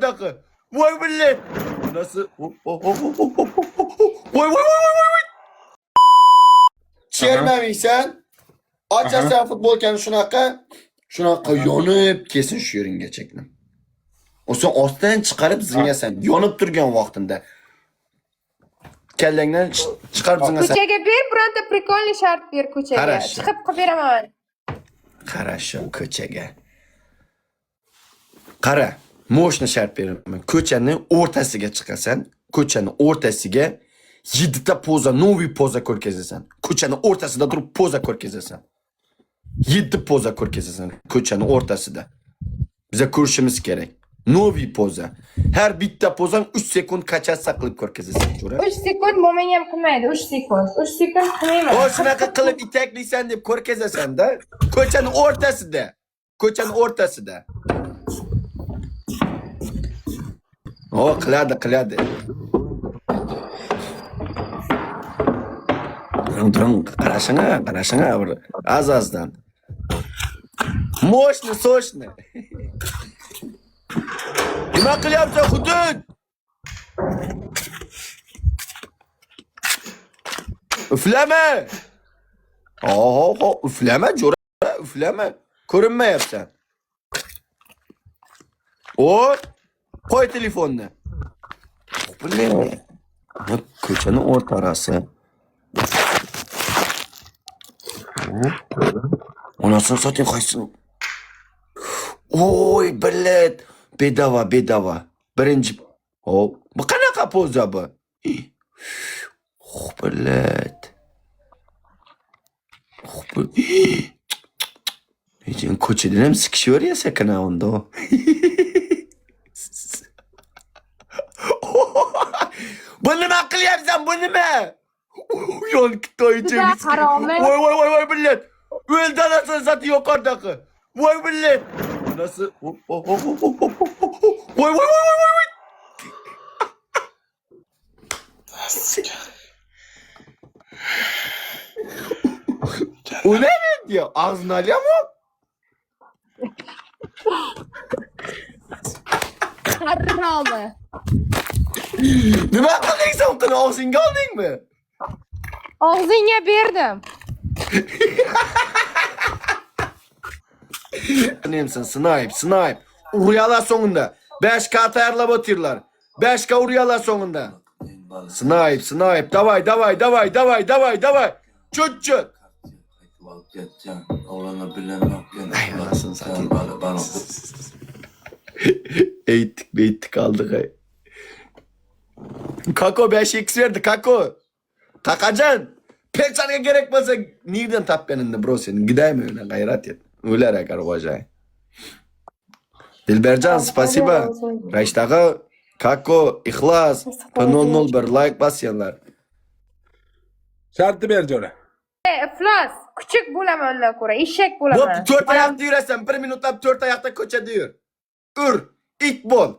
Yuqoridagi. Voy billah. Nasıl? Oh, oh, oh, oh, oh, oh, oh, oh. Voy voy voy voy voy voy. Chermamaysan. Ochasan futbolkani shunaqa, shunaqa yonib kelsin shu yeringga chekni. O sen ostdan chiqarib zingasan, yonib turgan vaqtida. Kallangdan chiqarib zingasan. Ko'chaga ber, bironta прикольный shart ber ko'chaga. Хорошо. Chiqib qilib beraman. Qarashim ko'chaga. Qara, мощный shart beraman. Ko'chani o'rtasiga chiqasan, ko'chani o'rtasiga 7 ta poza, новый poza ko'rkazasan. Ko'chani o'rtasida turib poza ko'rkazasan. 7 poza ko'rkazasan ko'chani o'rtasida. Biza ko'rishimiz kerak. Новый poza. Har bitta pozang 3 sekund kachassa qilib ko'rkazasan, jo'ra. 3 sekund mo'min ham qilmaydi, 3 sekund. 3 sekund qilmayman. O shunaqa qilib itaklisan deb ko'rkazasan-da. Ko'chani o'rtasida. Ko'chani o'rtasida. O qiladi, qiladi. Turing, turing, qarashing, qarashing bir az-azdan. Мощный, сочный. Nima qilyapsan, hudud? Üflama. Oho, üflama, jo'ra, üflama. Ko'rinmayapsan. O, qo'y telefonni. Bilmayman. Ko'chani o'rtarasi. Onasini soting qaysi? Oy, bilet. Bedava, bedava. Birinchi. Hop, bu qanaqa poza bu? Oh, bilet. Oh, bu. Ko'chadan ham sikishaverya sekin unda. Bu nima qilyapsan? Bu nima? Yon Xitoycha. Juda haromi. Voy voy voy voy millat. O'ldi anasini sotib yuqoridagi. Voy millat. Nasıl? Oh, oh, oh, oh, oh, oh, oh, oh. Voy voy voy voy voy voy. O ne diyor? Ağzını alıyor mu? Haromi. Nima qilding sen uni og'zingga oldingmi? Og'zingga berdim. Nemsin snipe snipe. Uruyalar sonunda. 5K tayyorlab o'tirlar. 5K uruyalar sonunda. Snipe snipe. Davay davay davay davay davay davay. Çut çut. Ay anasını satayım. Eğittik beyittik aldık ay. Kako 5x verdi Kako. Kakacan. Pek gerek bo'lsa nereden topganingni bro sen gidaymi öyle gayrat et. O'lar agar g'o'jay. Dilberjan спасибо. Raishtag'i Kako Ixlos P001 like bosganlar. Shartni ber jo'ra. Iflos, kuchuk bo'laman undan ko'ra, eshak Bo'pti, bo'laman. to'rt oyoqda yurasan. Bir minutlab to'rt oyoqda ko'chada yur. Ur, it bo'l.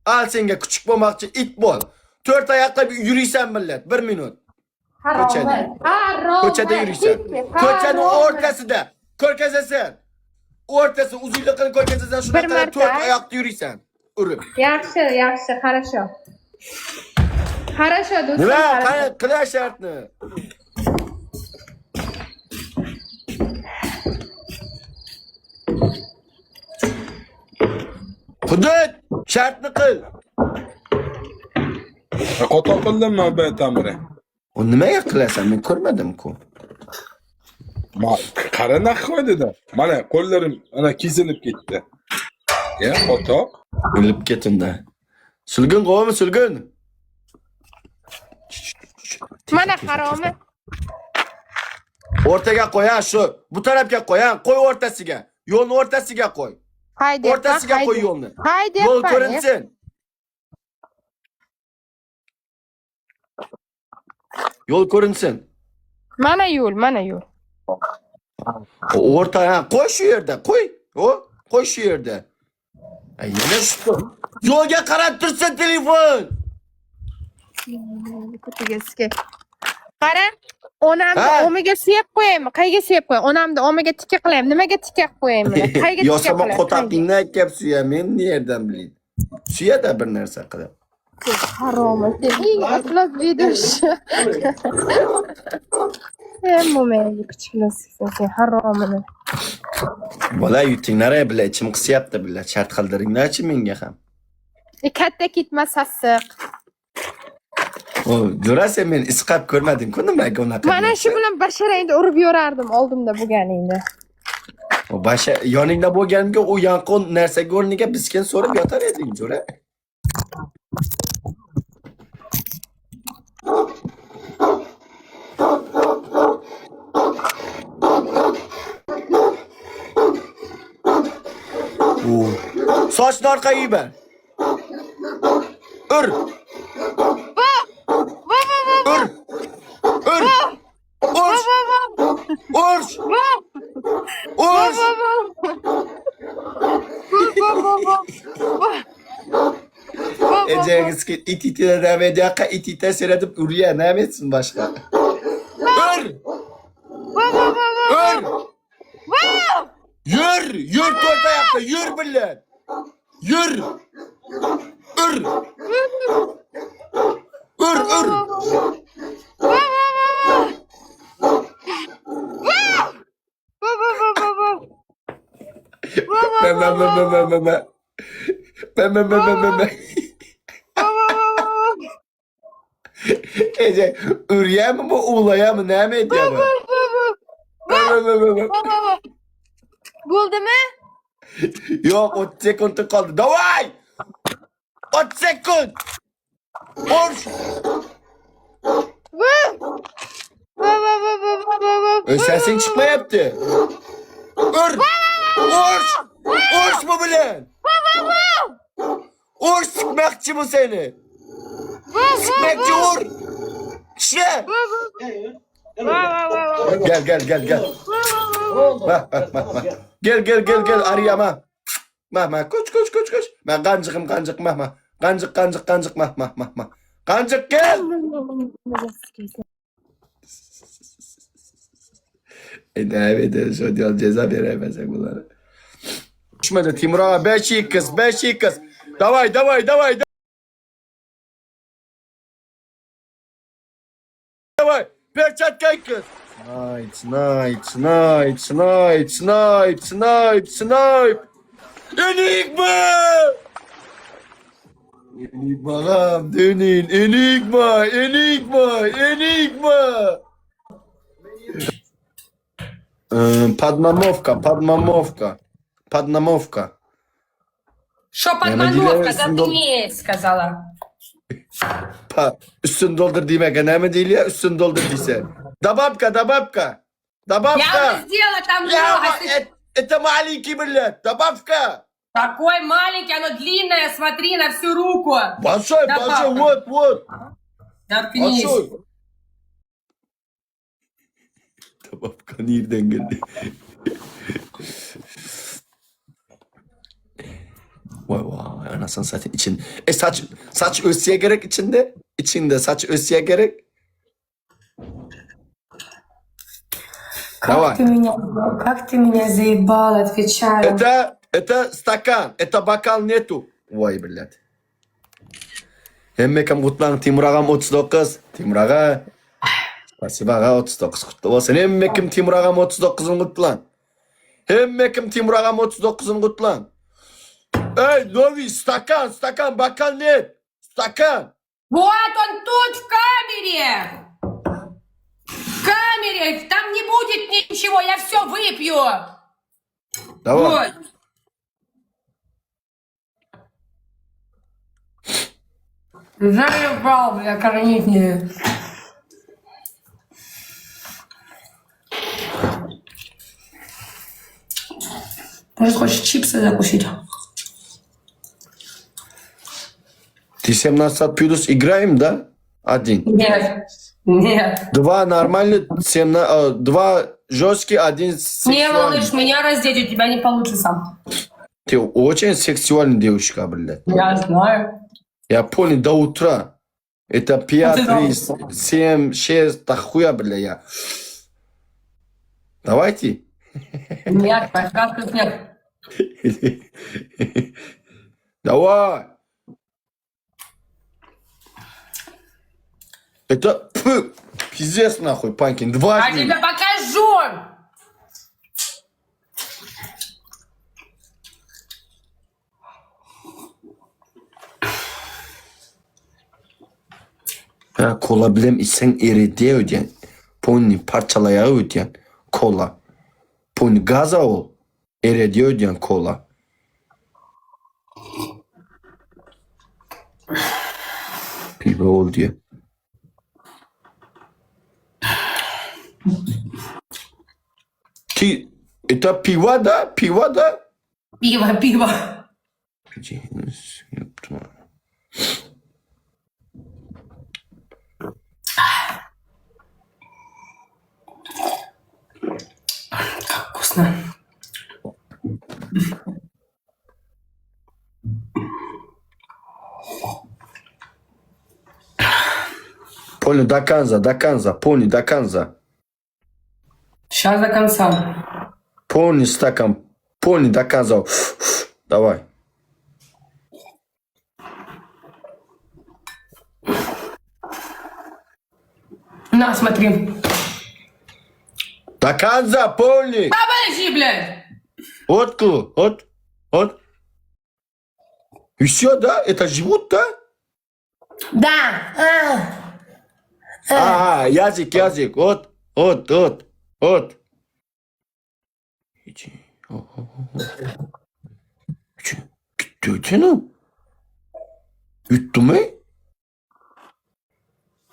Al senga kuchuk bo'lmoqchi it bo'l. To'rt oyoqda yuriysan millat, bir minut. Ko'chada. Haromi. Ko'chada yuriysan. Ko'chani o'rtasida ko'rkazasan. O'rtasi uzunligini ko'rkazasan, Bir shunaqa marta. to'rt oyoqda yuriysan. Urib. Yaxshi, yaxshi, хорошо. Хорошо, do'stim. Nima? Хорошо. Qani qila shartni. Hudud, shartni qil. Qo'toq qildimmi bu tamiri? U nimaga qilasan? Men ko'rmadim-ku. Ma qara naq qo'ydida. Mana qo'llarim ana kesilib ketdi. Ya qo'toq. O'lib ketindi. Sulgun qo'ymi, sulgun? Mana haromi. O'rtaga qo'y, ha, shu. Bu tarafga qo'y, ha, qo'y o'rtasiga. Yo'lni o'rtasiga qo'y. Hay deyapman, O'rtasiga hay qo'y deyapman. yo'lni. Hay Yo'l deyapman. ko'rinsin. Yo'l ko'rinsin. Mana yo'l, mana yo'l. O'rta, ha, qo'y shu yerda, qo'y. O, qo'y shu yerda. Ay, yana shu. Yo'lga qarab tursin telefon. Ko'tiga. Qara, onamni Ha? omiga suyab qo'yaymi? Qayga suyab qo'yay? Onamni omiga tikka qilaymi? Nimaga tikka qilib qo'yaymi? Qayga tikka Yosama qilay? qo'taqingni akab suya, men nerdan bilay. Suyada bir narsa qilib. Haromi. Sen eng iflos ведущий. Sen bo'lmaydi kuchukni siksin sen haromini. Bola yutinglar ey bile ichim qisyapti bile. Shart qildiringlarchi menga ham. E, katta ketma sassiq. O, jo'ra sen meni isqab ko'rmading-ku nimaga unaqa Mana shu deyapsan? bilan basharangni urib yorardim oldimda bo'lganingda. O basha yoningda bo'lganimga u yanqon narsaga o'rniga biskin so'rib yotar eding jo'ra. U. Sochni orqaga yubar. Ur. Ur. Ur. Ur. Ur. Ur. Eceğiz it itine devam ediyor. It ite seyredip ürüye ne etsin başka? Ür! Ür! Yür! Yür dört ayakta! Yür bile! Yür! Ür! Ür! Ür! Ben ben ben ben ben ben ben. Ben ben ben ben ben ben. Ece ürüye mi bu ulaya mı ne mi ediyor bu? Ben ben ben ben ben. Bo'ldimi? Yok 30 sekund kaldı. Davay! 30 sekund! Ur! Sesin çıkmayaptı. Ur! Ur! Ur bu bilen! Ur sıkmakçı bu seni! Sıkmakçı ur! İşte! Gel gel gel gel. Bak bak bak bak. Gel gel gel gel arayama. Ma ma koş koş koş koş. Ma kancıkım kancık ma ma. Kancık kancık kancık ma ma ma ma. Kancık gel. E ne ederiz o diyor ceza veremezsek bunlara. Düşmedi Timur ağa 5 x 5 x. Davay davay davay. Davay. Perçatka x. Nice nice nice nice nice nice snipe. Enigma! Enigma ağam dönün. Enigma, Enigma, Enigma. Padmamovka, Padmamovka. Padmamovka. Что Я подмановка? надеюсь, Заткнись, сказала. Pa, üstünü doldur demek ne değil ya üstünü doldur diyse. Dababka, dababka. Я Dababka. уже сделала там Ya много. это маленький, блядь. Добавка. Такой маленький, оно длинное, смотри, на всю руку. Большой, Добавка. большой, вот, вот. Заткнись. Большой. Добавка nereden geldi? Vay vay anasını satayım için. E saç saç ösüye gerek içinde. İçinde saç ösüye gerek. Как Давай. ты меня, как ты меня заебал, отвечаю. Это стакан, это бокал нету. Vay блядь. Hemmekam kutlan Timur ağam 39. Timur ağa. Спасибо ağa 39 kutlu olsun. Hemmekim Timur ağam 39'un kutlan. Hemmekim Timur ağam 39'un kutlan. Ey новый стакан, стакан, бокал нет. Стакан. Вот он тут, в камере! В камере! Там не будет ничего, я все выпью! Давай. Вот. Заебал, бля, кормить не. Может, хочешь чипсы закусить? Ты 17 плюс играем, да? Один. Нет. Нет. Два нормальный, 17, два жесткий, один Не, сексуальный. малыш, меня раздеть у тебя не получится. Ты очень сексуальная девушка, блядь. Я знаю. Я понял, до утра. Это 5, Ты 3, 7, 6, да хуя, бля, я. Давайте. Нет, пока тут нет. Давай. Это пф, пиздец нахуй, Панкин. Я Дважды. тебе покажу! Ha, kola bilem içsen eridi ödeyen. Pony parçalaya ödeyen kola. Pony gaza ol. Eridi ödeyen kola. Pibe ol diye. Ти, это пиво, да? Пиво, да? Пиво, пиво. Как вкусно. Понял, до конца, до конца, понял, до конца. Сейчас до конца. Полный стакан, полный до конца. Давай. На, смотри. До конца, полный. А, подожди, блядь. Вот, вот, вот. И все, да? Это живут, да? Да. А, язык, язык. Вот, вот, вот, вот. Иди. Gitti öteni. Yuttu mu?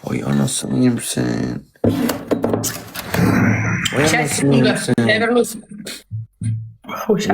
Vay anasını yiyeyim sen. Vay Сейчас, anasını секунду. yiyeyim sen. Я вернусь. Фу, щас.